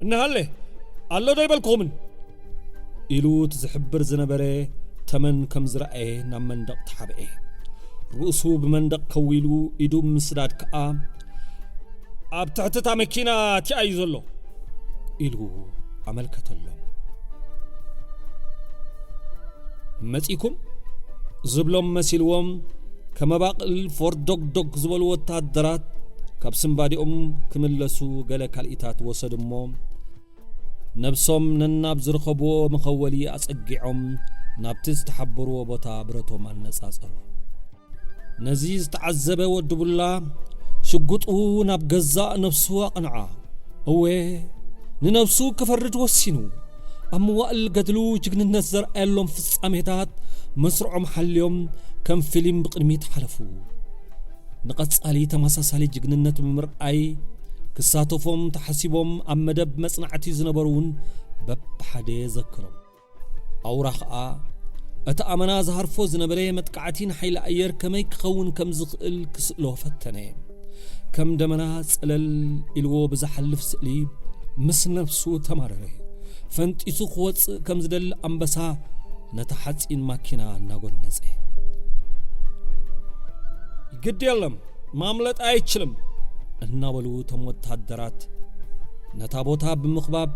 እነሃለ ኣሎ ዶ ኣይበልኩኹምን? ኢሉ እቲ ዝሕብር ዝነበረ ተመን ከም ዝረኣየ ናብ መንደቕ ተሓብኤ። ርእሱ ብመንደቕ ከዊሉ ኢዱ ምስዳድ ከኣ፣ ኣብ ትሕቲ እታ መኪና እቲኣ እዩ ዘሎ ኢሉ ኣመልከተሎም። መጺኩም ዝብሎም መሲልዎም፣ ከመባቕል ፎርዶግዶግ ዝበሉ ወታደራት ካብ ስንባዲኦም ክምለሱ ገለ ካልኢታት ወሰዱ እሞ፣ ነብሶም ነናብ ዝረኸብዎ መኸወሊ ኣጸጊዖም ናብቲ ዝተሓበርዎ ቦታ ብረቶም ኣነጻጸሩ። ነዚ ዝተዓዘበ ወዲ ቡላ ሽጉጡ ናብ ገዛእ ነብሱ ኣቕንዓ። እወ፣ ንነብሱ ክፈርድ ወሲኑ። ኣብ መዋእል ገድሉ ጅግንነት ዘርኣየሎም ፍጻሜታት መስርዖም ሓልዮም ከም ፊልም ብቕድሚት ሓለፉ። ንቐጻሊ ተመሳሳሊ ጅግንነት ብምርኣይ ክሳተፎም ተሓሲቦም ኣብ መደብ መጽናዕቲ ዝነበሩ እውን በብሓደ ዘክሮም። ኣውራ ኸኣ እቲ ኣመና ዝሃርፎ ዝነበረ መጥቃዕቲ ንሓይሊ ኣየር ከመይ ክኸውን ከም ዝኽእል ክስእሎ ፈተነ። ከም ደመና ጸለል ኢልዎ ብዝሓልፍ ስእሊ ምስ ነብሱ ተማረረ። ፈንጢሱ ክወጽእ ከም ዝደሊ ኣንበሳ ነታ ሓጺን ማኪና እናጎነጸ። ግድ የለም፣ ማምለጥ ኣይችልም እናበሉ እቶም ወታደራት ነታ ቦታ ብምኽባብ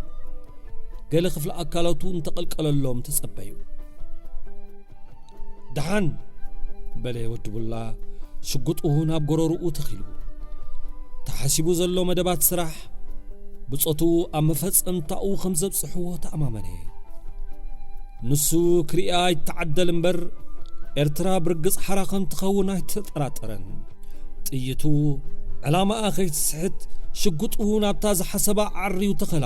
ገለ ክፍሊ ኣካላቱ እንተቐልቀለሎም ተጸበዩ። ደሓን በለ ወዲ ቡላ ሽጉጡ ናብ ጎረርኡ ተኺሉ። ተሓሲቡ ዘሎ መደባት ስራሕ ብጾቱ ኣብ መፈጸምታኡ ከም ዘብጽሕዎ ተኣማመነ። ንሱ ክሪኣ ኣይተዓደል እምበር፣ ኤርትራ ብርግጽ ሓራ ከም ትኸውን ኣይተጠራጠረን። ጥይቱ ዕላማኣ ከይትስሕት ሽጉጡ ናብታ ዝሓሰባ ዓርዩ ተኸላ።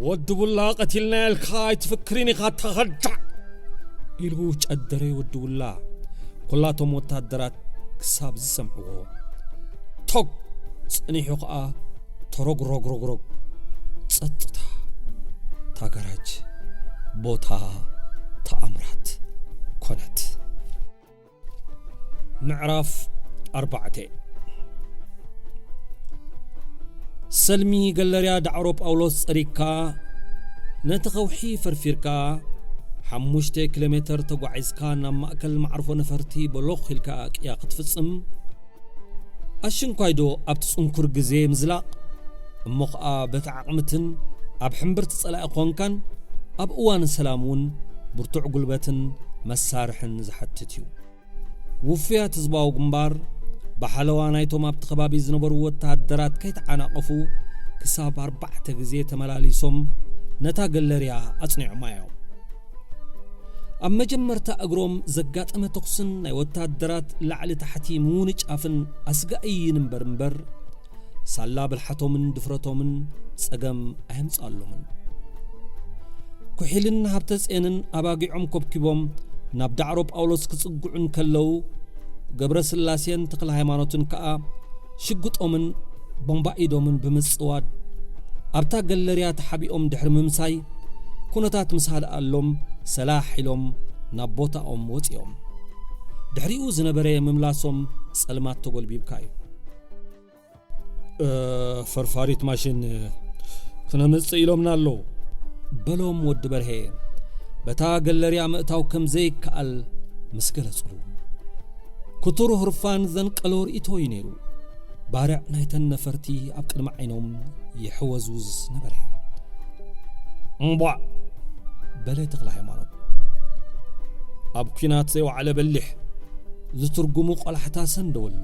"ወዲ ቡላ ቀቲልና ኢልካ ኣይትፍክርን ኢኻ ተኸዳዕ!" ኢሉ ጨደረ ወዲ ቡላ፣ ኩላቶም ወታደራት ክሳብ ዝሰምዕዎ። ቶግ ጸኒሑ ኸኣ ተሮግሮግሮግሮግ። ጸጥታ። እታ ጋራጅ ቦታ ተኣምራት ኮነት። ምዕራፍ ኣርባዕተ። ሰልሚ ገለርያ ዳዕሮ ጳውሎስ ጸሪግካ፣ ነቲ ከውሒ ፈርፊርካ፣ ሓሙሽተ ኪሎ ሜተር ተጓዒዝካ ናብ ማእከል መዕርፎ ነፈርቲ በሎኽ ኢልካ ቅያ ክትፍጽም፣ ኣሽንኳይዶ ኣብቲ ጽንኩር ግዜ ምዝላቕ፣ እሞ ኸኣ በቲ ዓቕምትን ኣብ ሕምብርቲ ጸላኢ ኾንካን ኣብ እዋን ሰላም እውን ብርቱዕ ጉልበትን መሳርሕን ዝሓትት እዩ። ውፉያት ህዝባዊ ግንባር ብሓለዋ ናይቶም ኣብቲ ከባቢ ዝነበሩ ወተሃደራት ከይተዓናቐፉ ክሳብ ኣርባዕተ ግዜ ተመላሊሶም ነታ ገለርያ ኣጽኒዖማ እዮም። ኣብ መጀመርታ እግሮም ዘጋጠመ ተኹስን ናይ ወተሃደራት ላዕሊ ታሕቲ ምውንጫፍን ኣስጋኢ ይንበር እምበር፣ ሳላ ብልሓቶምን ድፍረቶምን ጸገም ኣየምጽኣሎምን። ኩሒልን ሃብተ ጼንን ኣባጊዖም ኮብኪቦም ናብ ዳዕሮ ጳውሎስ ክጽግዑ እንከለዉ፣ ገብረ ስላሴን ተክለ ሃይማኖትን ከኣ ሽጉጦምን ቦምባ ኢዶምን ብምጽዋድ ኣብታ ገለርያ ተሓቢኦም ድሕሪ ምምሳይ፣ ኩነታት ምስ ሃድኣሎም ሰላሕ ኢሎም ናብ ቦታኦም ወጺኦም። ድሕሪኡ ዝነበረ ምምላሶም ጸልማት ተጎልቢብካ እዩ። "እ፣ ፈርፋሪት ማሽን ክነምጽእ ኢሎምና ኣለዉ" በሎም ወዲ በርሄ፣ በታ ገለርያ ምእታው ከም ዘይከኣል ምስ ገለጹሉ። ክቱር ህርፋን ዘንቀሎ ርእይቶ እዩ ነይሩ። ባርዕ ናይተን ነፈርቲ ኣብ ቅድሚ ዓይኖም ይሕወዝውዝ ነበረ። "እምቧእ!" በለ ተክለ ሃይማኖት። ኣብ ኲናት ዘይወዓለ በሊሕ፣ ዝትርጉሙ ቆላሕታ ሰንደወሉ።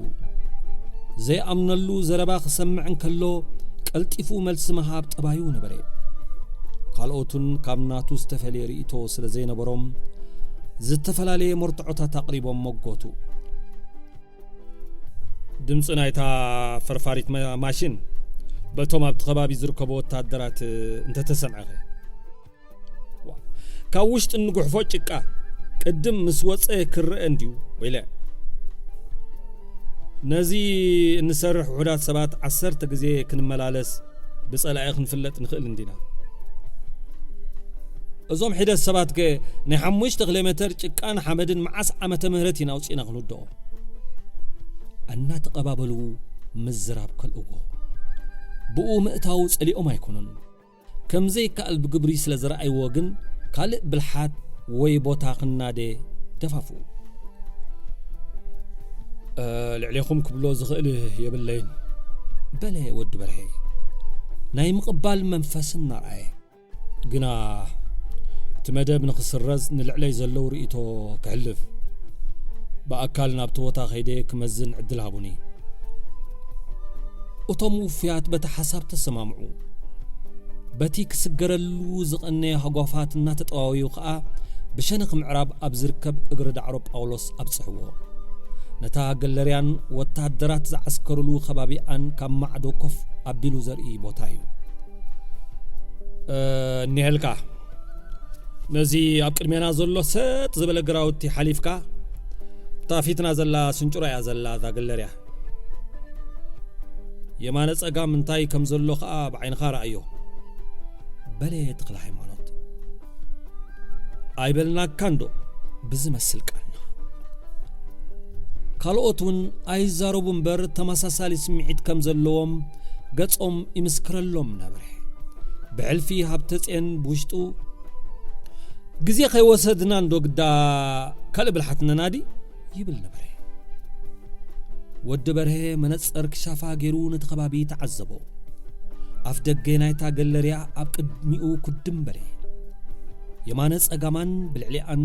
ዘይኣምነሉ ዘረባ ክሰምዕ እንከሎ፣ ቀልጢፉ መልሲ ምሃብ ጠባዩ ነበረ። ካልኦቱን ካብ ናቱ ዝተፈልየ ርእይቶ ስለ ዘይነበሮም፣ ዝተፈላለየ መርትዖታት ኣቕሪቦም መጎቱ። "ድምጺ ናይታ ፈርፋሪት ማ-፣ ማሽን በቶም ኣብቲ ከባቢ ዝርከቡ ወታደራት እንተተሰምዐኸ?" ዋ፣ ካብ ውሽጢ እንጉሕፎ ጭቃ ቅድም ምስ ወጸ ክረአ እንድዩ፣ ወይለ። ነዚ እንሰርሕ ውሑዳት ሰባት ዓሰርተ ግዜ ክንመላለስ ብጸላኢ ክንፍለጥ ንኽእል እንዲና። እዞም ሒደት ሰባትከ ናይ ሓሙሽተ ኪሎ ሜተር ጭቃን ሓመድን መዓስ ዓመተ ምህረት ኢና ኣውጺእና ክንውድኦ? እናተቐባበሉ ምዝራብ ከልእዎ። ብኡ ምእታው ጸሊኦም ኣይኮኑን። ከም ዘይከኣል ብግብሪ ስለ ዝረኣይዎ ግን ካልእ ብልሓት ወይ ቦታ ክናደ ደፋፍኡ። "እ፣ ልዕሌኹም ክብሎ ዝኽእል የብለይን" በለ ወዲ በርሄ ናይ ምቕባል መንፈስ እናርኣየ። ግና እቲ መደብ ንኽስረዝ ንልዕለይ ዘለዉ ርእይቶ ክሕልፍ፣ ብኣካል ናብቲ ቦታ ከይደ ክመዝን ዕድል ሃቡኒ። እቶም ውፉያት በቲ ሓሳብ ተሰማምዑ። በቲ ክስገረሉ ዝቐነየ ሃጓፋት እናተጠዋወዩ ኸኣ ብሸነኽ ምዕራብ ኣብ ዝርከብ እግሪ ዳዕሮ ጳውሎስ ኣብጽሕዎ። ነታ ገለርያን ወተሃደራት ዝዓስከሩሉ ከባቢኣን ካብ ማዕዶ ኮፍ ኣቢሉ ዘርኢ ቦታ እዩ። "እ፣ እኒሀልካ። ነዚ ኣብ ቅድሜና ዘሎ ሰጥ ዝበለ ግራውቲ ሓሊፍካ፣ እታ ፊትና ዘላ ስንጭሮ እያ ዘላ እዛ ገለርያ። የማነ ጸጋም እንታይ ከም ዘሎ ኸኣ ብዓይንኻ ረኣዮ" በለ ተኽለ ሃይማኖት። "ኣይበልናካን ዶ?" ብዝመስል ቃና። ካልኦት እውን ኣይዛረቡ እምበር ተመሳሳሊ ስምዒት ከም ዘለዎም ገጾም ይምስክረሎም ነበረ። ብሕልፊ ሃብተጼን ብውሽጡ፣ "ግዜ ከይወሰድና እንዶ ግዳ ካልእ ብልሓት ነናዲ?" ይብል ነበረ። ወዲ በርሄ መነጸር ክሻፋ ገይሩ ነቲ ከባቢ ተዓዘቦ። ኣፍ ደገ ናይታ ገለርያ ኣብ ቅድሚኡ ኩድም በለ። የማነ ጸጋማን ብልዕሊኣን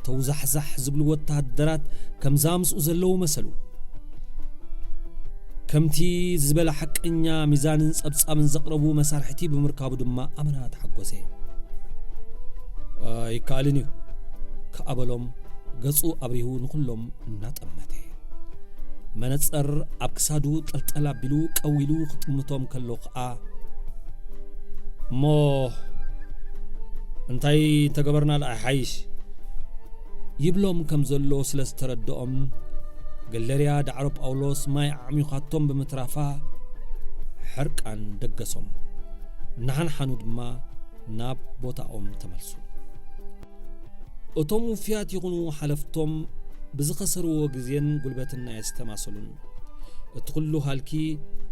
ተውዛሕዛሕ ዝብሉ ወተሃደራት ከምዛ ምስኡ ዘለዉ መሰሉ። ከምቲ ዝበለ ሓቀኛ ሚዛንን ጸብጻብን ዘቕረቡ መሳርሕቲ ብምርካቡ ድማ ኣመና ተሓጎሰ። "ኣይከኣልን እዩ" ከኣ በሎም፣ ገጹ ኣብሪሁ ንኹሎም እናጠመተ። መነጸር ኣብ ክሳዱ ጠልጠል ኣቢሉ ቀዊሉ ክጥምቶም ከሎ ኸኣ፣ "እሞ እንታይ እንተገበርና ደኣ ይሓይሽ?" ይብሎም ከም ዘሎ ስለ ዝተረድኦም፣ ገለርያ ዳዕሮ ጳውሎስ ማይ ኣዕሚዃቶም ብምትራፋ፣ ሕርቃን ደገሶም። እናሓንሓኑ ድማ ናብ ቦታኦም ተመልሱ። እቶም ውፍያት ይኹኑ ሓለፍቶም ብዝኸሰርዎ ግዜን ጉልበትን ኣየስተማሰሉን። እቲ ኩሉ ሃልኪ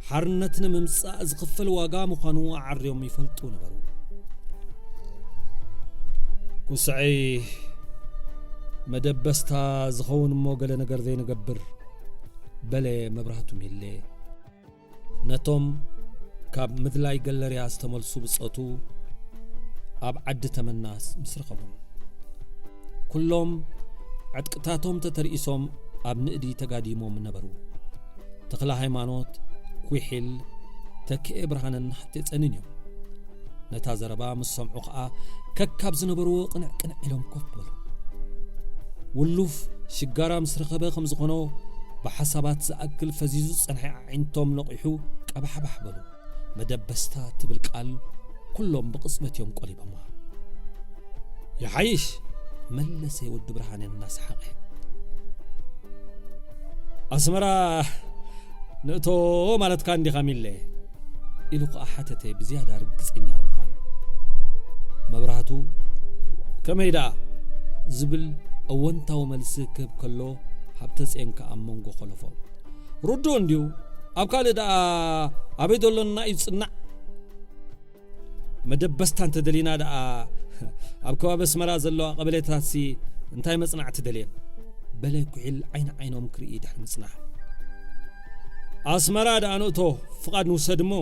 ሓርነት ንምምጻእ ዝኽፈል ዋጋ ምዃኑ ኣዓርዮም ይፈልጡ ነበሩ። "ኩስዐይ መደበስታ ዝኸውን እሞ ገለ ነገር ዘይንገብር?" በለ መብራህቱ ሚሌ። ነቶም ካብ ምድላይ ገለርያ ዝተመልሱ ብጾቱ ኣብ ዓዲ ተመና ምስ ረኸቦም፣ ኩሎም ዕጥቅታቶም ተተርኢሶም ኣብ ንእዲ ተጋዲሞም ነበሩ። ተኽለ ሃይማኖት፣ ኩሒል፣ ተኪኤ ብርሃንን ሃብተጼንን እዮም። ነታ ዘረባ ምስ ሰምዑ ኸኣ ከካብ ዝነበርዎ ቅንዕ ቅንዕ ኢሎም ኮፍ በሉ። ውሉፍ ሽጋራ ምስ ረኸበ ከም ዝኾኖ ብሓሳባት ዝኣክል ፈዚዙ ዝጸንሐ ኣዒንቶም ነቒሑ ቀባሕባሕ በሉ። መደበስታ ትብል ቃል ኩሎም ብቕጽበት እዮም ቆሊቦማ። "ይሓይሽ" መለሰ ወዲ ብርሃነ እናሰሓቐ። "ኣስመራ ንእቶ ማለትካ እንዲኻ ሚለ?" ኢሉ ኸኣ ሓተተ ብዝያዳ ርግጸኛ ንምዃን። መብራህቱ "ከመይ ደኣ?" ዝብል እወንታዊ መልሲ ክህብ ከሎ፣ ሃብተጼን ከኣ ኣብ መንጎ ኮለፎ፣ "ርዱእ እንድዩ፣ ኣብ ካልእ ደኣ ኣበይ ዘሎና እዩ ዝጽናዕ?" "መደበስታ እንተደሊና ደኣ ኣብ ከባቢ ኣስመራ ዘለዋ ቀበሌታትሲ እንታይ መጽናዕቲ ደልየን?" በለ ኩሒል ዓይኒ ዓይኖም ክርኢ ድሕሪ ምጽናሕ። "ኣስመራ ደኣ ንእቶ፣ ፍቓድ ንውሰድ እሞ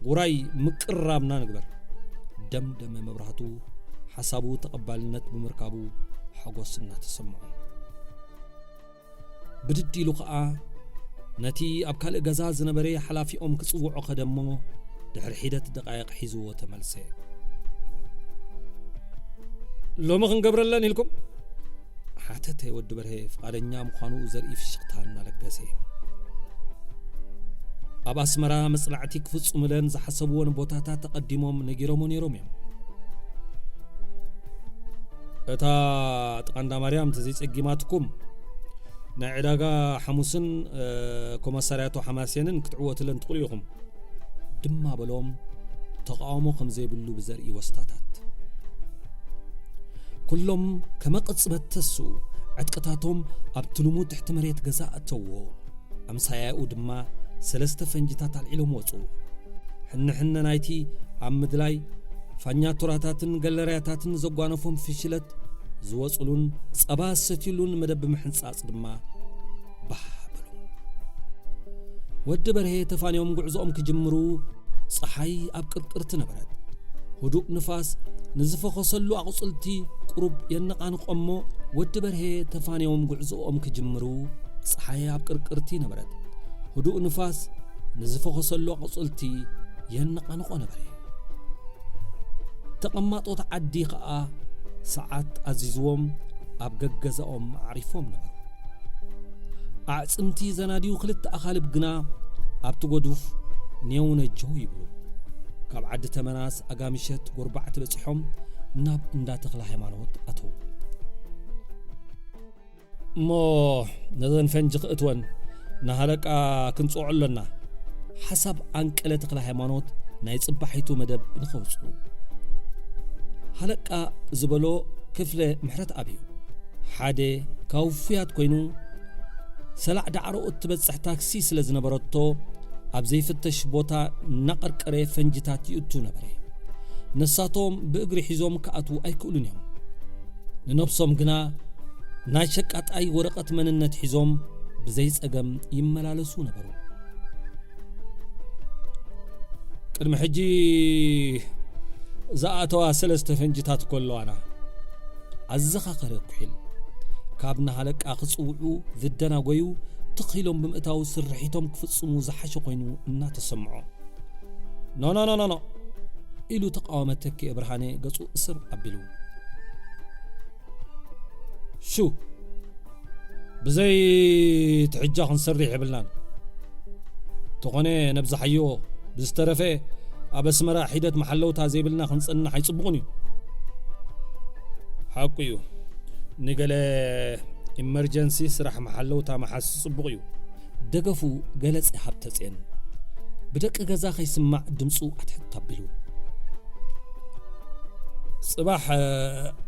ውራይ ምቅርራብና ንግበር" ደምደመ መብራህቱ፣ ሓሳቡ ተቐባልነት ብምርካቡ ሓጎስ እናተሰምዖ። ብድድ ኢሉ ኸኣ ነቲ ኣብ ካልእ ገዛ ዝነበረ ሓላፊኦም ክጽውዖ ከደ እሞ፣ ድሕሪ ሒደት ደቓይቕ ሒዝዎ ተመልሰ። "ሎሚ ክንገብረለን ኢልኩም?" ሓተተ ወዲ በርሄ ፍቓደኛ ምዃኑ ዘርኢ ፍሽኽታ እናለገሰ። ኣብ ኣስመራ መጽናዕቲ ክፍጽሙለን ዝሓሰብዎን ቦታታት ኣቐዲሞም ነጊሮሞ ነይሮም እዮም። እታ ጥቓ እንዳ ማርያም እንተዘይጸጊማትኩም፣ ናይ ዕዳጋ ሓሙስን፣ እ፣ ኮመሳርያቶ ሓማሴንን ክትዕወትለን ትኽእሉ ኢኹም ድማ በሎም፣ ተቓውሞ ከም ዘይብሉ ብዘርኢ ወስታታት። ኩሎም ከመ ቅጽበት ተስኡ፣ ዕጥቅታቶም ኣብቲ ልሙድ ትሕቲ መሬት ገዛ ኣእተውዎ። ኣምሳያኡ ድማ ሰለስተ ፈንጂታት ኣልዒሎም ወጹ። ሕንሕነ ናይቲ ኣብ ምድላይ ፋኛቶራታትን ገለርያታትን ዘጓነፎም ፍሽለት ዝወጽሉን ጸባ ዝሰትዩሉን መደብ ብምሕንጻጽ ድማ ባህ በሎም። ወዲ በርሄ ተፋንዮም ጉዕዞኦም ክጅምሩ ጸሓይ ኣብ ቅርቅርቲ ነበረት። ህዱእ ንፋስ ንዝፈኾሰሉ ኣቑጽልቲ ቁሩብ የነቓንቖ እሞ፣ ወዲ በርሄ ተፋንዮም ጉዕዞኦም ክጅምሩ ጸሓይ ኣብ ቅርቅርቲ ነበረት። ህዱእ ንፋስ ንዝፈኾሰሉ ኣቑጽልቲ የነቓንቖ ነበረ። ተቐማጦት ዓዲ ኸኣ ሰዓት ኣዚዝዎም ኣብ ገገዛኦም ኣዕሪፎም ነበሩ። ኣዕጽምቲ ዘናድዩ ክልተ ኣኻልብ ግና ኣብቲ ጎዱፍ ኔው ነጀው ይብሉ። ካብ ዓዲ ተመናስ ኣጋምሸት ጎርባዕቲ በጺሖም ናብ እንዳ ተኽለ ሃይማኖት ኣተዉ። እሞ ነዘን ፈንጂ ክእትወን ንሃለቃ ክንጽውዖ ኣሎና። ሓሳብ ኣንቀለ ተኽለ ሃይማኖት ናይ ጽባሒቱ መደብ ንኸውጽኡ። ሃለቃ ዝበሎ ክፍለ ምሕረት ኣብዩ። ሓደ ካብ ውፉያት ኮይኑ ሰላዕ ዳዕሮ እትበጽሕ ታክሲ ስለ ዝነበረቶ ኣብ ዘይፍተሽ ቦታ እናቐርቀረ ፈንጅታት ይእቱ ነበረ። ነሳቶም ብእግሪ ሒዞም ክኣትዉ ኣይክእሉን እዮም። ንነብሶም ግና ናይ ሸቃጣይ ወረቐት መንነት ሒዞም ብዘይ ጸገም ይመላለሱ ነበሩ። ቅድሚ ሕጂ ዝኣተዋ ሰለስተ ፈንጅታት እኮ ኣለዋና። ኣዘኻኸረ ኩሒል። ካብ ንሃለቃ ክጽውዑ ዝደናጎዩ ትኽ ኢሎም ብምእታው ስርሒቶም ክፍጽሙ ዝሓሸ ኮይኑ እናተሰምዖ። ኖ፣ ኖ፣ ኖ፣ ኖ፣ ኖ፣ ኢሉ ተቃወመ ተኪኤ ብርሃነ ገጹ እስር ኣቢሉ። ሹ፣ ብዘይ ትሕጃ ክንሰርሕ የብልናን። ተኾነ ነብዝሓዮ፣ ብዝተረፈ ኣብ ኣስመራ ሒደት መሓለውታ ዘይብልና ክንጸንሕ ኣይጽቡቕን እዩ። ሓቁ እዩ። ንገለ ኢመርጀንሲ ስራሕ መሓለውታ ምሓዝ ጽቡቕ እዩ። ደገፉ ገለጸ ሃብተጽዮን። ብደቂ ገዛ ከይስማዕ ድምጹ ኣትሕት ኣቢሉ። ጽባሕ፣ እ፣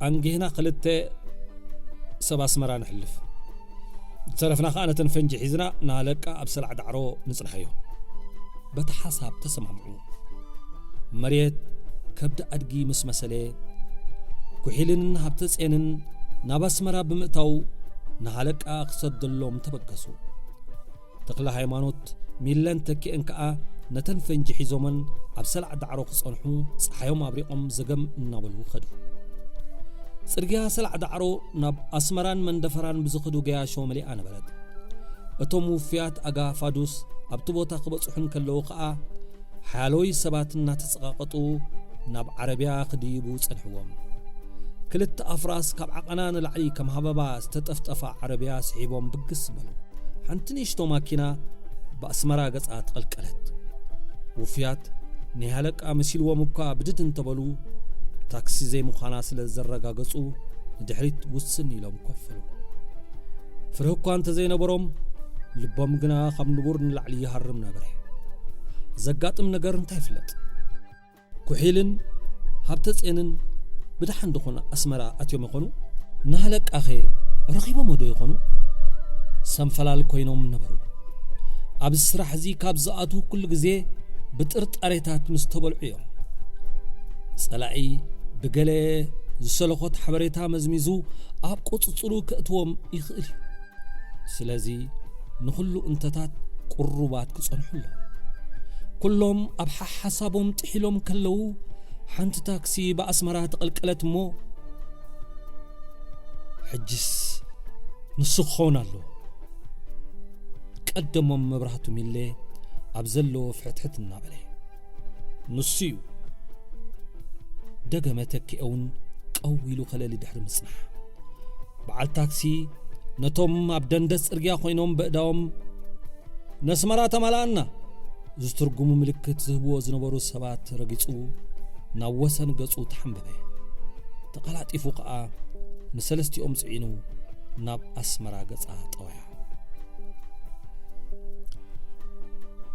ኣንጊህና ክልተ ሰብ ኣስመራ ንሕልፍ። ዝተረፍና ከኣ ነተን ፈንጂ ሒዝና ንሃለቃ ኣብ ሰላዕ ዳዕሮ ንጽንሓዮ። በቲ ሓሳብ ተሰማምዑ። መሬት ከብዲ ኣድጊ ምስ መሰለ፣ ኩሒልን ሃብተጽዮንን ናብ ኣስመራ ብምእታው ንሃለቃ ክሰደሎም ተበገሱ። ተኽለ ሃይማኖት ሚለን ተኪኤን ከኣ ነተን ፈንጂ ሒዞመን ኣብ ሰላዕ ዳዕሮ ክጸንሑ ጸሓዮም ኣብሪቖም ዘገም እናበሉ ከዱ። ጽርግያ ሰላዕ ዳዕሮ ናብ ኣስመራን መንደፈራን ብዝኸዱ ገያሾ መሊኣ ነበረት። እቶም ውፍያት ኣጋ ፋዱስ ኣብቲ ቦታ ክበጽሑ እንከለዉ ከኣ ሓያሎይ ሰባት እናተጸቓቐጡ ናብ ዓረብያ ክድይቡ ጸንሕዎም። ክልተ ኣፍራስ ካብ ዓቐና ንላዕሊ ከም ሃበባ ዝተጠፍጠፋ ዓረብያ ስሒቦም ብግስ በሉ። ሓንቲ ንእሽቶ ማኪና ብኣስመራ ገጻ ተቐልቀለት። ውፍያት ናይ ሃለቃ መሲልዎም እኳ ብድድ እንተበሉ፣ ታክሲ ዘይምዃና ስለ ዘረጋገጹ ንድሕሪት ውስን ኢሎም ኮፍ በሉ። ፍርሂ እኳ እንተዘይነበሮም፣ ልቦም ግና ካብ ንቡር ንላዕሊ ይሃርም ነበረ። ዘጋጥም ነገር እንታይ ይፍለጥ? ኩሒልን ሃብተጽዮንን ብደሓን ድኾነ ኣስመራ ኣትዮም ይኾኑ? ንሃለቃኸ ረኺቦሞ ዶ ይኾኑ? ሰንፈላል ኮይኖም ነበሩ። ኣብዚ ስራሕ እዚ ካብ ዝኣትዉ ኩሉ ግዜ ብጥርጣሬታት ምስ ተበልዑ እዮም። ጸላኢ ብገለ ዝሰለኾት ሓበሬታ መዝሚዙ ኣብ ቁጽጽሩ ከእትዎም ይኽእል እዩ። ስለዚ ንኹሉ እንተታት ቅሩባት ክጸንሑ ኣለዎም። ኩሎም ኣብ ሓሓሳቦም ጥሒሎም ከለዉ ሓንቲ ታክሲ ብኣስመራ ተቐልቀለት እሞ፣ ሕጅስ ንሱ ክኸውን ኣለዎ። ቀደሞም መብራህቱ ሚለ ኣብ ዘለዎ ፍሕትሕት እናበለ፣ "ንሱ እዩ!" ደገመ ተኪኤ እውን ቀው ኢሉ ከለሊ ድሕሪ ምጽናሕ፣ በዓል ታክሲ ነቶም ኣብ ደንደስ ጽርግያ ኮይኖም በእዳዎም "ነስመራ ተማልኣና" ዝትርጉሙ ምልክት ዝህብዎ ዝነበሩ ሰባት ረጊጹ ናብ ወሰን ገጹ ተሓንበበ። ተቐላጢፉ ከኣ ንሰለስቲኦም ጽዒኑ ናብ ኣስመራ ገጻ ጠወያ።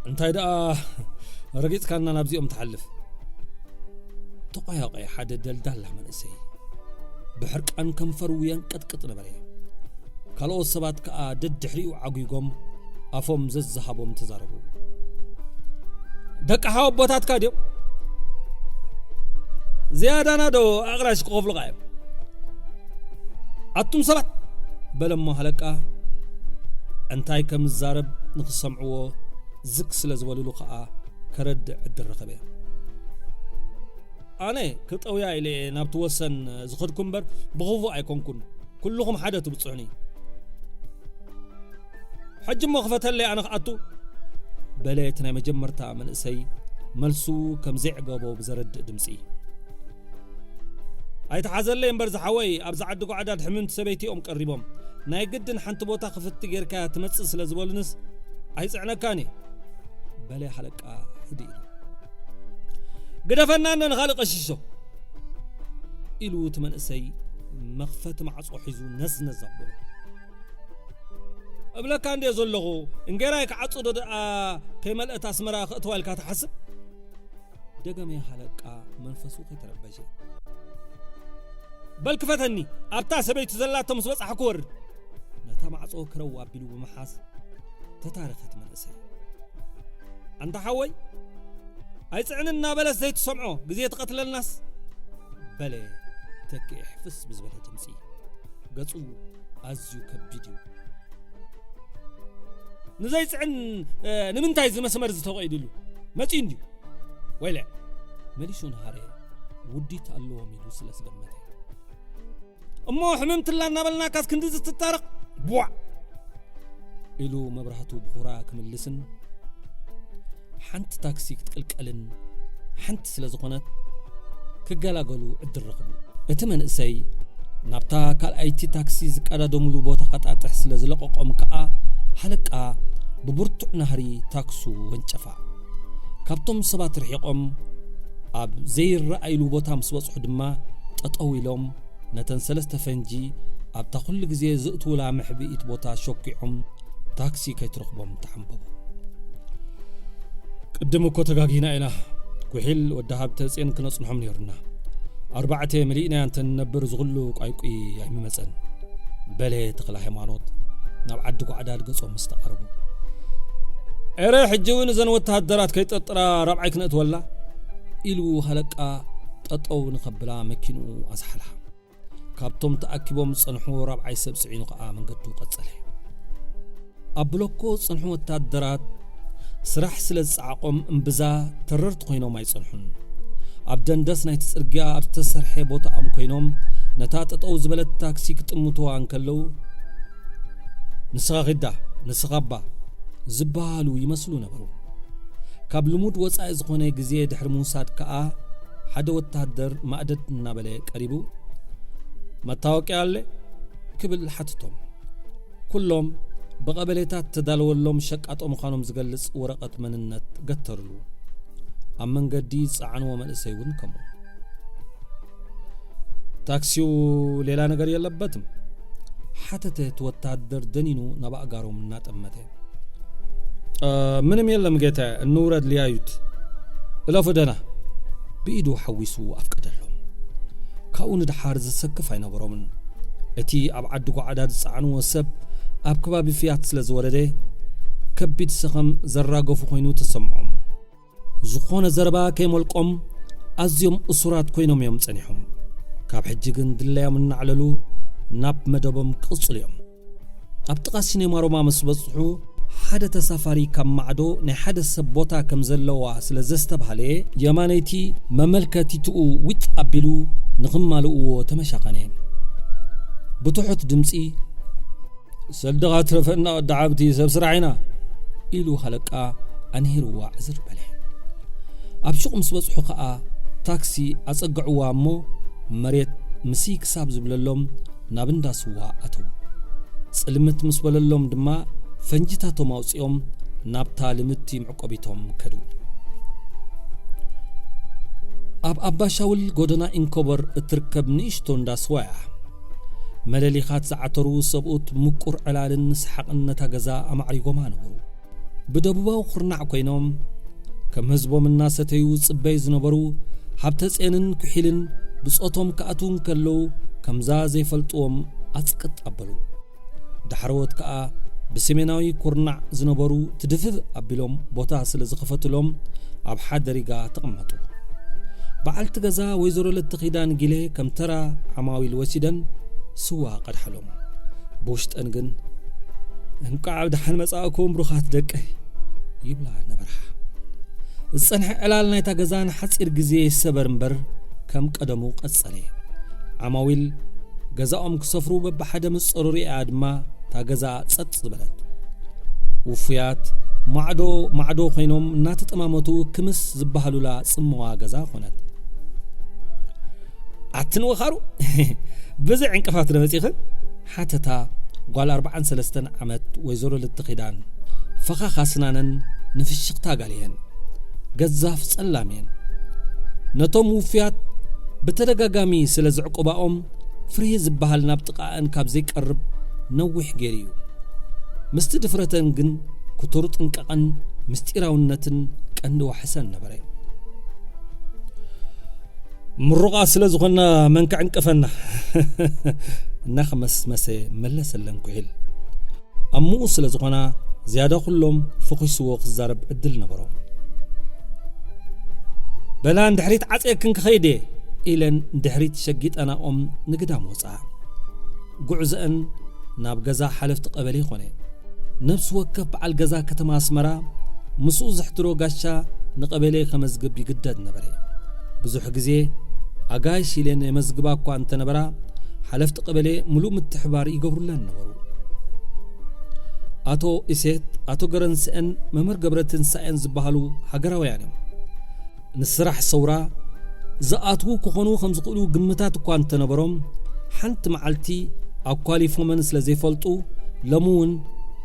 "እንታይ ደኣ ረጊጽካና ናብዚኦም ትሓልፍ?" ተቋያቆየ ሓደ ደልዳላ መንእሰይ። ብሕርቃን ከንፈሩ የንቀጥቅጥ ነበረ። ካልኦት ሰባት ከኣ ደድሕሪኡ ዓጒጎም ኣፎም ዘዝሃቦም ተዛረቡ። ደቂ ሓወቦታትካ ድዮም? ዝያዳና ዶ ኣቕራሽ ክኸፍሉኻ እዮም? ኣቱም ሰባት፣ በለሞ ሃለቃ። እንታይ ከም ዝዛረብ ንኽሰምዕዎ ዝግ ስለ ዝበልሉ ኸኣ ከረድእ ዕድል ረኸበ። ኣነ ክጠውያ ኢለ እየ ናብቲ ወሰን ዝኸድኩ እምበር ብኽፉእ ኣይኮንኩን። ኩልኹም ሓደ ትብጽሑኒ። ሕጂ እሞ ክፈተለይ ኣነ ክኣቱ፣ በለ እቲ ናይ መጀመርታ መንእሰይ መልሱ ከም ዘይዕገቦ ብዘረድእ ድምጺ። ኣይትሓዘለይ እምበር ዝሓወይ፣ ኣብዚ ዓዲ ጓዕዳድ ሕምምቲ ሰበይቲ እዮም ቀሪቦም። ናይ ግድን ሓንቲ ቦታ ክፍቲ ጌርካያ ትመጽእ ስለ ዝበሉንስ ኣይጽዕነካን እየ፣ በለ ሃለቃ ህድእ ኢሉ። ግደፈና እንዶ ንኻልእ ቀሽሾ፣ ኢሉ እቲ መንእሰይ መኽፈቲ ማዕጾ ሒዙ ነዝነዝ ኣብሎ። እብለካ እንድየ ዘለኹ፣ እንጌራይ ክዓጽዶ ደኣ ከይመልአት ኣስመራ ከእትዋ ኢልካ ትሓስብ? ደገመ ሃለቃ መንፈሱ ከይተረበሸ። በል ክፈተኒ፣ ኣብታ ሰበይቲ ዘላቶ ምስ በጻሕኩ ክወርድ። ነታ ማዕጾ ክረው ኣቢሉ ብምሓዝ ተታረኸት መንእሰይ። ኣንታ ሓወይ፣ ኣይጽዕን እናበለስ ዘይትሰምዖ ግዜ ትቐትለልናስ፣ በለ ተኪኤ ሕፍስ ብዝበለ ድምጺ። ገጹ ኣዝዩ ከቢድ እዩ። ንዘይጽዕን፣ እ፣ ንምንታይ እዚ መስመር እዚ ተቐይድሉ? መጺኡ እንድዩ። ወይለ፣ መሊሱ ንሃረ ውዲት ኣለዎም ኢሉ ስለ ዝገመተ። እሞ ሕምምትላ እናበልናካስ ክንድዚ ትታረቕ? ቧዕ! ኢሉ መብራህቱ ብኹራ ክምልስን ሓንቲ ታክሲ ክትቅልቀልን ሓንቲ ስለ ዝኾነት ክገላገሉ ዕድል ረኽቡ። እቲ መንእሰይ ናብታ ካልኣይቲ ታክሲ ዝቀዳደሙሉ ቦታ ከጣጥሕ ስለ ዝለቐቖም ከኣ ሃለቃ ብብርቱዕ ናህሪ ታክሱ ወንጨፋ። ካብቶም ሰባት ርሒቖም ኣብ ዘይረኣይሉ ቦታ ምስ በጽሑ ድማ ጠጠው ኢሎም ነተን ሰለስተ ፈንጂ ኣብታ ኩሉ ግዜ ዝእትውላ መሕብኢት ቦታ ሸኲዖም ታክሲ ከይትረኽቦም ተሓንበቡ። ቅድም እኮ ተጋጊና ኢና። ኩሒል ወዲ ሃብተ ጽዮን ክነጽንሖም ነይሩና። ኣርባዕተ መሊእናያ እንተንነብር እዚ ኩሉ ቋይቁይ ኣይምመጸን፣ በለ ተኽለ ሃይማኖት ናብ ዓዲ ጓዕዳድ ገጾም ምስ ተቓረቡ። ኤረ ሕጂ እውን እዘን ወተሃደራት ከይጠርጥራ ራብዓይ ክነእትወላ፣ ኢሉ ሃለቃ ጠጠው ንኸብላ መኪንኡ ኣዝሓላ። ካብቶም ተኣኪቦም ዝጸንሑ ራብዓይ ሰብ ጽዒኑ ኸኣ መንገዱ ቀጸለ። ኣብ ብሎኮ ዝጸንሑ ወታደራት ስራሕ ስለ ዝጸዓቖም እምብዛ ተረርቲ ኮይኖም ኣይጸንሑን። ኣብ ደንደስ ናይቲ ጽርግያ ኣብ ዝተሰርሐ ቦታኦም ኮይኖም ነታ ጠጠው ዝበለት ታክሲ ክጥምቱዋ እንከለዉ፣ "ንስኻ ኺዳ፣ ንስኻ እባ" ዝበሃሉ ይመስሉ ነበሩ። ካብ ልሙድ ወጻኢ ዝኾነ ግዜ ድሕሪ ምውሳድ ከኣ ሓደ ወታደር ማእደድ እናበለ ቀሪቡ፣ "መታወቅያ ኣለ?" ክብል ሓትቶም። ኩሎም ብቐበሌታት ተዳለወሎም ሸቃጦ ምዃኖም ዝገልጽ ወረቐት መንነት ገተርሉ። ኣብ መንገዲ ዝጸዓንዎ መንእሰይ እውን ከምኡ። "ታክሲው ሌላ ነገር የለበትም?" ሓተተ እቲ ወታደር ደኒኑ ናብ ኣእጋሮም እናጠመተ። "እ፣ ምንም የለም ጌታዬ፣ እንውረድ ሊያዩት። እለፉ ደና?" ብኢዱ ሓዊሱ ኣፍቀደሎም። ካብኡ ንደሓር ዘሰክፍ ኣይነበሮምን። እቲ ኣብ ዓዲ ጓዕዳድ ዝጸዓንዎ ሰብ ኣብ ከባቢ ፍያት ስለ ዝወረደ፣ ከቢድ ሰኸም ዘራገፉ ኮይኑ ተሰምዖም። ዝኾነ ዘረባ ከይመልቆም ኣዝዮም እሱራት ኮይኖም እዮም ጸኒሖም። ካብ ሕጂ ግን ድላዮም እናዕለሉ ናብ መደቦም ክቕጽሉ እዮም። ኣብ ጥቓ ሲኔማ ሮማ ምስ በጽሑ፣ ሓደ ተሳፋሪ ካብ ማዕዶ ናይ ሓደ ሰብ ቦታ ከም ዘለዋ ስለ ዘስተብሃለ፣ የማነይቲ መመልከቲትኡ ዊጥ ኣቢሉ ንኽማልእዎ ተመሻኸነ። ብትሑት ድምጺ፣ "ሰልድኻ ትረፈና ወዲ ዓብቲ፣ ሰብ ስራሕ ኢና" ኢሉ ሃለቃ ኣንሂርዋ ዕዝር በለ። ኣብ ሹቕ ምስ በጽሑ ኸኣ ታክሲ ኣጸግዕዋ እሞ መሬት ምስይ ክሳብ ዝብለሎም ናብ እንዳ ስዋ ኣተዉ። ጽልምት ምስ በለሎም ድማ ፈንጂታቶም ኣውጺኦም ናብታ ልምድቲ መዕቆቢቶም ከዱ። ኣብ ኣባሻውል ጎደና ኢንኮበር እትርከብ ንእሽቶ እንዳ ስዋ እያ። መለሊኻት ዝዓተሩ ሰብኡት ምቁር ዕላልን ሰሓቕን ነታ ገዛ ኣማዕሪጎማ ነበሩ። ብደቡባዊ ኩርናዕ ኮይኖም፣ ከም ህዝቦም እናሰተዩ ዝጽበዩ ዝነበሩ ሃብተጼንን ኩሒልን ብጾቶም ክኣትዉ እንከለዉ፣ ከምዛ ዘይፈልጥዎም ኣጽቅጥ ኣበሉ። ዳሕረዎት ከኣ ብሰሜናዊ ኩርናዕ ዝነበሩ ትድፍእ ኣቢሎም ቦታ ስለ ዝኸፈቱሎም ኣብ ሓደሪጋ ተቐመጡ። በዓልቲ ገዛ ወይዘሮ ለተኺዳን ጊለ ከም ተራ ዓማዊል ወሲደን ስዋ ቀድሓሎም። ብውሽጠን ግን፣ "እንቋዕ ኣብ ደሓን መጻእኩም ብሩኻት ደቀይ" ይብላ ነበራ። ዝጸንሐ ዕላል ናይታ ገዛ ንሓጺር ግዜ ይሰበር እምበር ከም ቀደሙ ቀጸለ። ዓማዊል ገዛኦም ክሰፍሩ በብሓደ ምስ ጸሩ ሪኣ ድማ እታ ገዛ ጸጥ ዝበለት። ውፉያት ማዕዶ ማዕዶ ኮይኖም እናተጠማመቱ ክምስ ዝበሃሉላ ጽምዋ ገዛ ኮነት። "ኣትን ወኻሩ ብዚ ዕንቅፋት ዶ መጺኽን?" ሓተታ ጓል ኣርባዓን ሰለስተን ዓመት ወይዘሮ ልትኺዳን። ፈኻኻ ስናነን ንፍሽኽታ ጋልየን። ገዛፍ ጸላም እየን። ነቶም ውፉያት ብተደጋጋሚ ስለ ዝዕቁባኦም ፍርሂ ዝበሃል ናብ ጥቓኣን ካብ ዘይቀርብ ነዊሕ ገይሩ እዩ። ምስቲ ድፍረተን ግን ክቱር ጥንቃቐን ምስጢራውነትን ቀንዲ ዋሕሰን ነበረ። "ምሩቓት ስለ ዝኾንና መን ክዕንቅፈና?" እናኸመስመሰ መለሰለን ኩሒል። ኣምኡ ስለ ዝኾና ዝያዳ ኩሎም ፈኺስዎ ክዛረብ ዕድል ነበሮ። "በላ ንድሕሪት ዓጽየክን ክኸይድ እየ" ኢለን ንድሕሪት ሸጊጠናኦም ንግዳም ወጻ። ጉዕዘአን ናብ ገዛ ሓለፍቲ ቀበሌ ኮነ። ነፍሲ ወከፍ በዓል ገዛ ከተማ ኣስመራ ምስኡ ዘሕድሮ ጋሻ ንቀበሌ ከመዝግብ ይግደድ ነበረ። ብዙሕ ግዜ ኣጋይሽ ኢለን የመዝግባ እኳ እንተነበራ፣ ሓለፍቲ ቀበሌ ምሉእ ምትሕባር ይገብሩለን ነበሩ። ኣቶ ኢሴት፣ ኣቶ ገረንስአን መምህር ገብረ ትንሳኤን ዝበሃሉ ሃገራውያን እዮም። ንስራሕ ሰውራ ዝኣትዉ ክኾኑ ከም ዝኽእሉ ግምታት እኳ እንተነበሮም፣ ሓንቲ መዓልቲ ኣኳሊፎመን ስለ ዘይፈልጡ፣ ሎሚ እውን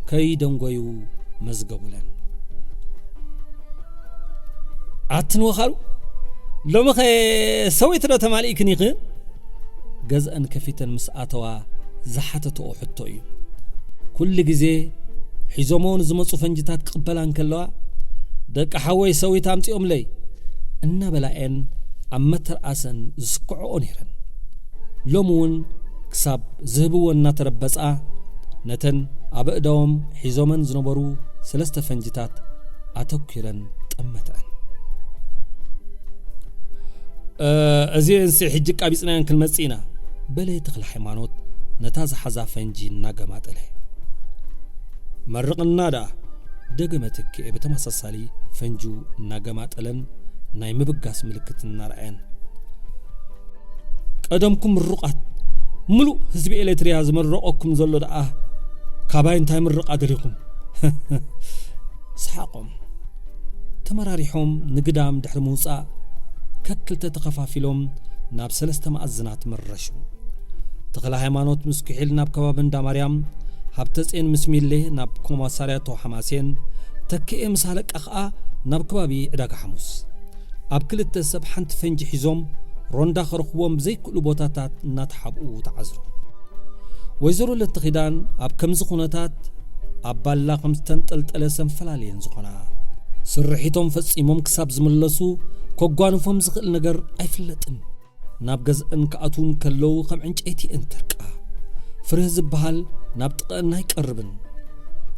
ከይደንጎዩ መዝገቡለን። "ኣትን ወኻሩ፣ ሎሚ ኸ ሰዊት ዶ ተማሊእክን ኢኽን?" ገዝአን ከፊተን ምስ ኣተዋ ዝሓተትኦ ሕቶ እዩ። ኩሉ ግዜ ሒዞሞ ንዝመጹ ፈንጅታት ክቕበላ እንከለዋ፣ "ደቂ ሓወይ ሰዊት ኣምጺኦምለይ" እናበላ እየን ኣብ መተርኣሰን ዝስክዕኦ ነይረን። ሎሚ እውን ክሳብ ዝህብዎ እናተረበጻ፣ ነተን ኣብ ኣእዳዎም ሒዞመን ዝነበሩ ሰለስተ ፈንጅታት ኣተኲረን ጠመተአን። "እ፣ እዚኤንሲ ሕጂ ቃቢጽናየን ክንመጽእ ኢና" በለ ተኽለ ሃይማኖት ነታ ዝሓዛ ፈንጂ እናገማጠለ። "መርቕና ደኣ" ደገመ ትክኤ ብተመሳሳሊ ፈንጁ እናገማጠለን ናይ ምብጋስ ምልክት እናርኣየን። "ቀደምኩም ምሩቓት፣ ምሉእ ህዝቢ ኤሌትሪያ ዝመረቐኩም ዘሎ ደኣ ካባይ እንታይ ምርቓ ደሊኹም?" ሰሓቖም። ተመራሪሖም ንግዳም ድሕሪ ምውጻእ፣ ከክልተ ተኸፋፊሎም ናብ ሰለስተ መኣዝናት መረሹ። ተኽለ ሃይማኖት ምስ ኩሒል ናብ ከባቢ እንዳ ማርያም፣ ሃብተጼን ምስ ሚሌ ናብ ኮማሳርያቶ ሓማሴን፣ ተክኤ ምስ ሃለቃ ኸኣ ናብ ከባቢ ዕዳጋ ሓሙስ። ኣብ ክልተ ሰብ ሓንቲ ፈንጂ ሒዞም ሮንዳ ከረኽቦም ብዘይክእሉ ቦታታት እናተሓብኡ ተዓዝሩ። ወይዘሮ ለተኺዳን ኣብ ከምዚ ኩነታት ኣብ ባላ ከም ዝተንጠልጠለ ሰንፈላልየን ዝኾና። ስርሒቶም ፈጺሞም ክሳብ ዝምለሱ ከጓንፎም ዝኽእል ነገር ኣይፍለጥን። ናብ ገዝአን ክኣትዉ እንከለዉ ከም ዕንጨይቲ እየን ተርቃ። ፍርህ ዝበሃል ናብ ጥቐአን ኣይቀርብን።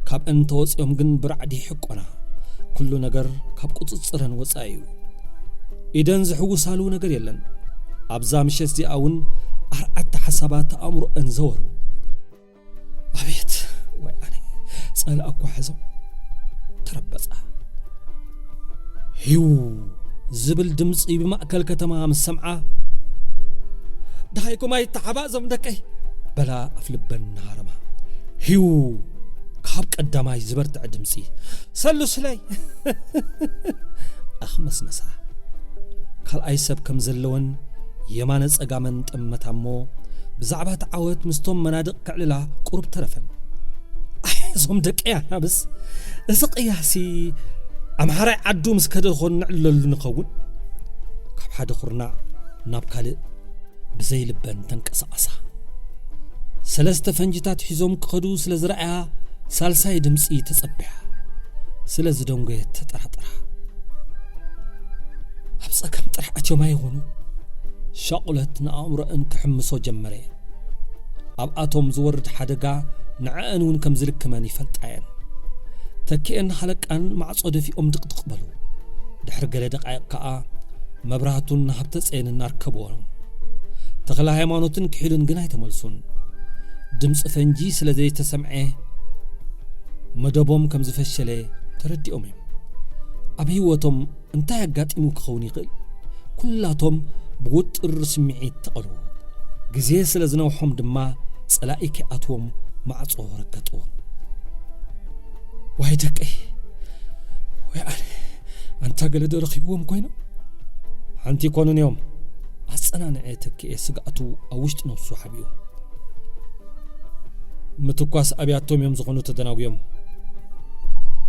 ካብአን ተወጺኦም ግን ብራዕዲ ይሕቆና። ኩሉ ነገር ካብ ቁጽጽረን ወጻኢ እዩ። ኢደን ዝሕውሳሉ ነገር የለን። ኣብዛ ምሸት እዚኣ እውን ኣርዓተ ሓሳባት ኣእምሮአን ዘወሩ። ኣቤት ወይ ኣነ ጸላእ እኳ ሕዞም ተረበጻ። ሂው ዝብል ድምጺ ብማእከል ከተማ ምስ ሰምዓ፣ "ደሃይኩም ኣይተሓባእ እዞም ደቀይ" በላ ኣፍልበን እናሃረማ። ሂው ካብ ቀዳማይ ዝበርትዐ ድምጺ፣ "ሰሉስለይ!" ኣኽመስመሳ። ካልኣይ ሰብ ከም ዘለወን የማነ ጸጋመን ጠመታ እሞ፣ ብዛዕባ እቲ ዓወት ምስቶም መናድቕ ክዕልላ ቁሩብ ተረፈን። "ኣይ፣ እዞም ደቀይ ኣናብስ፣ እዚ ቅያሲ ኣምሓራይ ዓዱ ምስ ከደ ኾን ንዕለሉ ንኸውን?" ካብ ሓደ ኩርናዕ ናብ ካልእ ብዘይ ልበን ተንቀሳቐሳ። ሰለስተ ፈንጂታት ሒዞም ክኸዱ ስለ ዝረኣያ፣ ሳልሳይ ድምጺ ተጸቢሓ። ስለ ዝደንጎየት ተጠራጠራ። ኣብ ጸገም ጥራሕ ኣትዮም ኣይኾኑ? ሻቑለት ንኣእምሮአን ክሕምሶ ጀመረ። ኣብኣቶም ዝወርድ ሓደጋ ንዐኣን እውን ከም ዝልክመን ይፈልጣ እየን። ተኪኤን ሃለቃን ማዕጾ ደፊኦም ድቕድቕ በሉ። ድሕሪ ገለ ደቃይቕ ከኣ መብራህቱን ሃብተጸየንን ኣርከብዎም። ተኽለ ሃይማኖትን ክሒልን ግን ኣይተመልሱን። ድምጺ ፈንጂ ስለ ዘይተሰምዐ መደቦም ከም ዝፈሸለ ተረዲኦም እዮም። ኣብ ህይወቶም እንታይ ኣጋጢሙ ክኸውን ይኽእል? ኩላቶም ብውጥር ስምዒት ተቐልዉ። ግዜ ስለ ዝነውሖም ድማ ጸላኢ ከይኣትዎም ማዕጾ ረገጥዎ። ዋይ ደቀይ፣ ወይ ኣነ፣ ኣንታ ገለ ዶ ረኺብዎም ኮይኖም? ሓንቲ ይኮኑን እዮም። ኣጸናንዐ ተኪኤ ስግኣቱ ኣብ ውሽጢ ነብሱ ሓቢኡ። ምትኳስ ኣብያቶም እዮም ዝኾኑ ተደናጉዮም።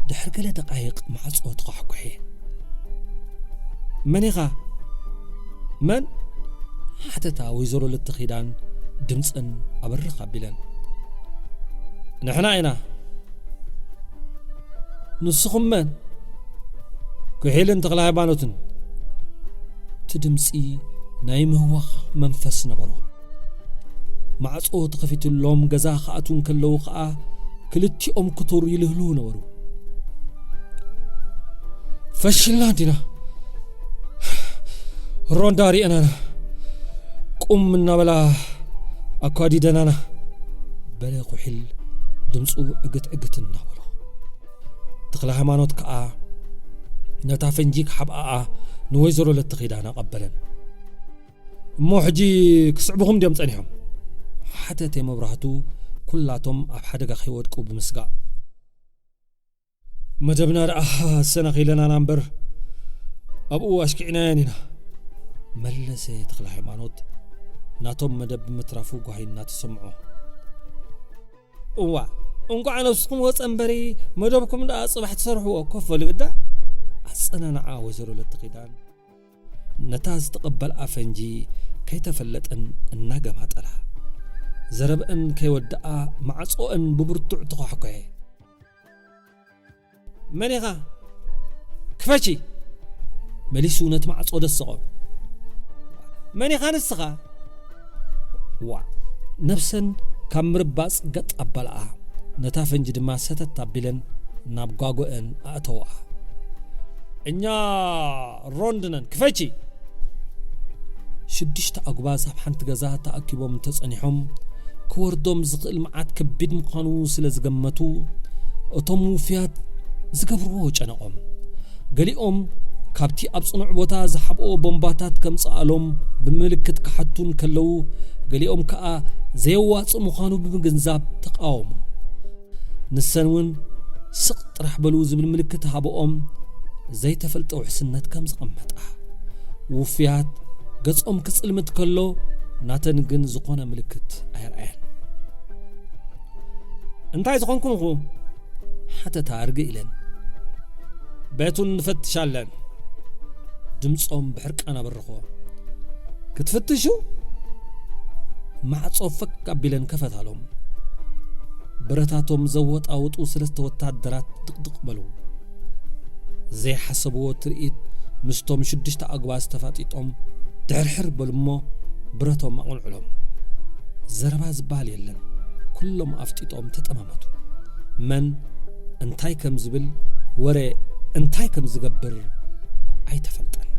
ድሕሪ ገለ ደቃይቕ ማዕጾ ተኳሕኩሐ። "መን ኢኻ? መን?" ሓተታ ወይዘሮ ለተኺዳን ድምፀን ኣበርኽ ኣቢለን። "ንሕና ኢና። ንስኹም መን?" "ኩሒልን ተኽለ ሃይማኖትን።" እቲ ድምፂ ናይ ምህዋኽ መንፈስ ነበሮ። ማዕጾ ተኸፊቱሎም ገዛ ክኣትዉ እንከለዉ ኸኣ ክልቲኦም ክቶሩ ይልህልሁ ነበሩ። "ፈሽልና ዲና? ሮንዳ ሪአናና፣ ቁም እናበላ ኣኳዲደናና?" በለ ኩሒል ድምፁ ዕግት ዕግት እናበሎ። ተኽለ ሃይማኖት ከኣ ነታ ፈንጂ ክሓብኣኣ ንወይዘሮ ለተኺዳን ኣቐበለን። "እሞ ሕጂ ክስዕቡኹም ድዮም ጸኒሖም?" ሓተተ መብራህቱ፣ ኩላቶም ኣብ ሓደጋ ከይወድቁ ብምስጋእ። "መደብና ደኣ ሰነኽ ኢለናና እምበር ኣብኡ ኣሽኪዕናየን ኢና," መለሰ ተኽለ ሃይማኖት፣ ናቶም መደብ ብምትራፉ ጓሂ እናተሰምዖ። "እዋእ፣ እንቋዕ ነብስኹም ወጸ እምበሪ፣ መደብኩም ደኣ ጽባሕ ትሰርሕዎ፣ ኮፍ በሉ እዳ," ኣጸናንዓ ወይዘሮ ለተኺዳን። ነታ ዝተቐበልኣ ፈንጂ ከይተፈለጠን እናገማጠላ፣ ዘረብአን ከይወድኣ ማዕጾአን ብብርቱዕ ተዃሕኮሐ። "መን ኢኻ? ክፈቺ!" መሊሱ ነቲ ማዕጾ ደሰቖ። "መን ኢኻ ንስኻ?" ዋእ! ነብሰን ካብ ምርባጽ ገጥ ኣባልኣ፣ ነታ ፈንጂ ድማ ሰተት ኣቢለን ናብ ጓጎአን ኣእተወኣ። "እኛ ሮንድ ነን፣ ክፈቺ!" ሽዱሽተ ኣጉባዝ ኣብ ሓንቲ ገዛ ተኣኪቦም እንተጸኒሖም፣ ክወርዶም ዝኽእል መዓት ከቢድ ምዃኑ ስለ ዝገመቱ፣ እቶም ውፍያት ዝገብርዎ ጨነቖም። ገሊኦም ካብቲ ኣብ ጽኑዕ ቦታ ዝሓብኦ ቦምባታት ከምጽኣሎም ብምልክት ክሓቱ እንከለዉ፣ ገሊኦም ከኣ ዘየዋጽእ ምዃኑ ብምግንዛብ ተቓወሙ። ንሰን እውን ስቕ ጥራሕ በሉ ዝብል ምልክት ሃበኦም፣ ዘይተፈልጠ ውሕስነት ከም ዝቐመጣ። ውፍያት ገጾም ክጽልምት ከሎ፣ ናተን ግን ዝኾነ ምልክት ኣየርኣየን። "እንታይ ዝኾንኩም ኢኹም?" ሓተታ ርግእ ኢለን። "ቤቱን ንፈትሽ ኣለን." ድምጾም ብሕርቃን ኣበርኽዎ። "ክትፍትሹ?" ማዕጾ ፈክ ኣቢለን ከፈታሎም። ብረታቶም ዘወጣውጡ ሰለስተ ወታደራት ድቕድቕ በሉ። ዘይሓሰብዎ ትርኢት ምስቶም ሽዱሽተ ኣጉባዝ ተፋጢጦም ድሕርሕር በሉ እሞ ብረቶም ኣቑልዕሎም። ዘረባ ዝበሃል የለን። ኩሎም ኣፍጢጦም ተጠማመቱ። መን እንታይ ከም ዝብል፣ ወረ እንታይ ከም ዝገብር ኣይተፈልጠን።